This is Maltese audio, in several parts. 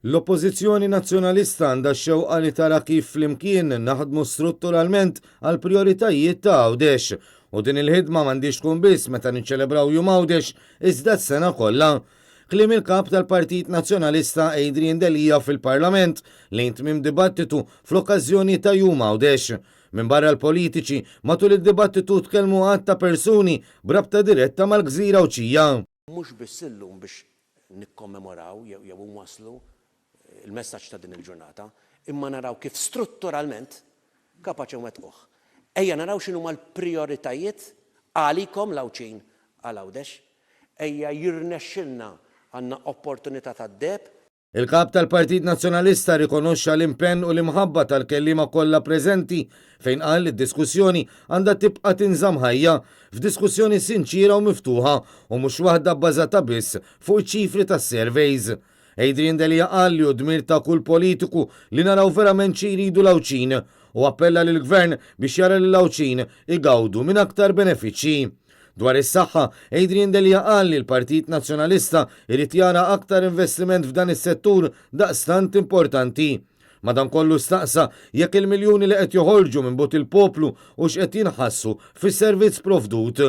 L-Oppożizzjoni Nazzjonalista għandha x-xewqa li tara kif flimkien naħdmu strutturalment għall-prijoritajiet ta' Għawdex. U din il-ħidma m'għandhiex tkun biss meta niċċelebraw Jum Għawdex iżda s-sena kollha. Kliem il-Kap tal-Partit Nazzjonalista Adrian Delia fil-Parlament lejn tmiem dibattitu fl-okkażjoni ta' Jum Għawdex. Minbarra l-politiċi, matul id-dibattitu tkellmu għadd ta' persuni b'rabta diretta mal-gżira Għawdxija. Mhux biss illum biex nikkommemoraw jew inwasslu l-messaġġ ta' din il-ġurnata, imma naraw kif strutturalment kapaċi nwettquh. Ejja naraw x'inhuma l-prijoritajiet għalikom l-Għawdxin għal Għawdex. Ejja jirnexxilna għandna opportunità tad-deheb. Il-Kap tal-Partit Nazzjonalista rrikonoxxa l-impenn u l-imħabba tal-kelliema kollha preżenti fejn qal li d-diskussjoni għandha tibqa' tinżamm ħajja, f'diskussjoni sinċiera u miftuħa u mhux waħda bbażata biss fuq iċ-ċifri tas-surveys. Adrian Delia qal li hu dmir ta' kull politiku li naraw verament xi jridu l-Għawdxin u appella lill-Gvern biex jara li l-Għawdxin igawdu minn aktar benefiċċji. Dwar is-saħħa, Adrian Delia qal li l-Partit Nazzjonalista jrid jara aktar investiment f'dan is-settur daqstant importanti. Madankollu staqsa jekk il-miljuni li qed joħorġu minn but il-poplu hux qed jinħassu fis-servizz provdut.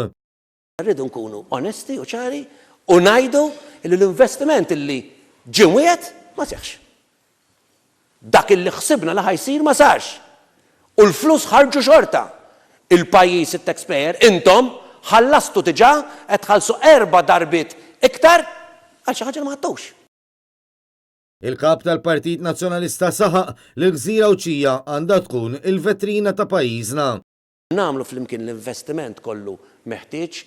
Rridu nkunu onesti u ċari u ngħidu li l-investiment li ġie mwiegħed ma seħħx. Dak illi ħsibna li ħa jsir ma sarx. U l-flus ħarġu xorta. Il-pajjiż, it-taxpayer, intom, ħallastu diġà, qed tħallsu erba' darbiet iktar għal xi ħaġa li ma ħadtux. Il-Kap tal-Partit Nazzjonalista saħaq li l-gżira Għawdxija għandha tkun il-vetrina ta' pajjiżna. Nagħmlu flimkien l-investiment kollu meħtieġ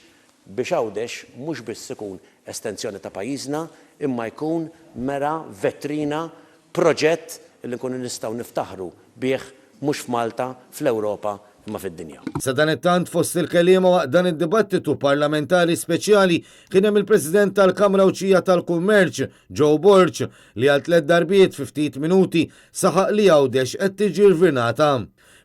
biex Għawdex mhux biss ikun estensjoni ta' pajjiżna imma jkun mera, vetrina, proġett li nkunu nistgħu niftaħru bih mhux f'Malta, fl-Ewropa imma fid-dinja. Sadanittant fost il-kelliema waqt dan id-dibattitu parlamentari speċjali kien hemm il-President tal-Kamra Għawdxija tal-Kummerċ, Joe Borg, li għal tlett darbiet fi ftit minuti saħaq li Għawdex qed tiġi rvinata.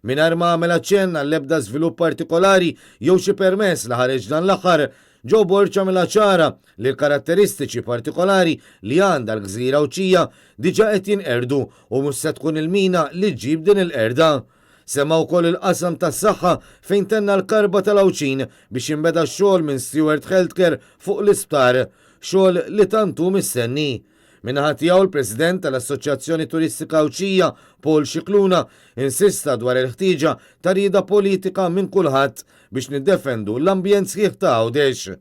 Mingħajr ma għamel aċċenn għall-ebda żvilupp partikolari jew xi permess li ħareġ dan l-aħħar, Joe Borg għamilha ċara li l-karatteristiċi partikolari li għandha l-gżira Għawdxija diġà qed jinqerdu u mhux se tkun il-mina li ġġib din il-qerda. Semma wkoll il-qasam tas-saħħa fejn tenna l-karba tal-Għawdxin biex jinbeda x-xogħol minn Steward Healthcare fuq l-isptar, xogħol li tant hu mistenni. Min-naħa tiegħu l-President tal-Assoċjazzjoni Turistika Għawdxija, Paul Scicluna, insista dwar il-ħtieġa ta' rieda politika minn kulħadd biex niddefendu l-ambjent sħiħ ta' Għawdex.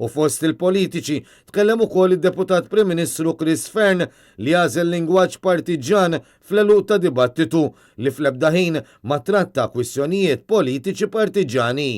U fost il-politiċi tkellem ukoll id-Deputat Prim Ministru Chris Fearne li għażel lingwaġġ partiġġjan fl-għeluq ta' dibattitu li fl-ebda ħin ma tratta kwistjonijiet politiċi partiġġjani.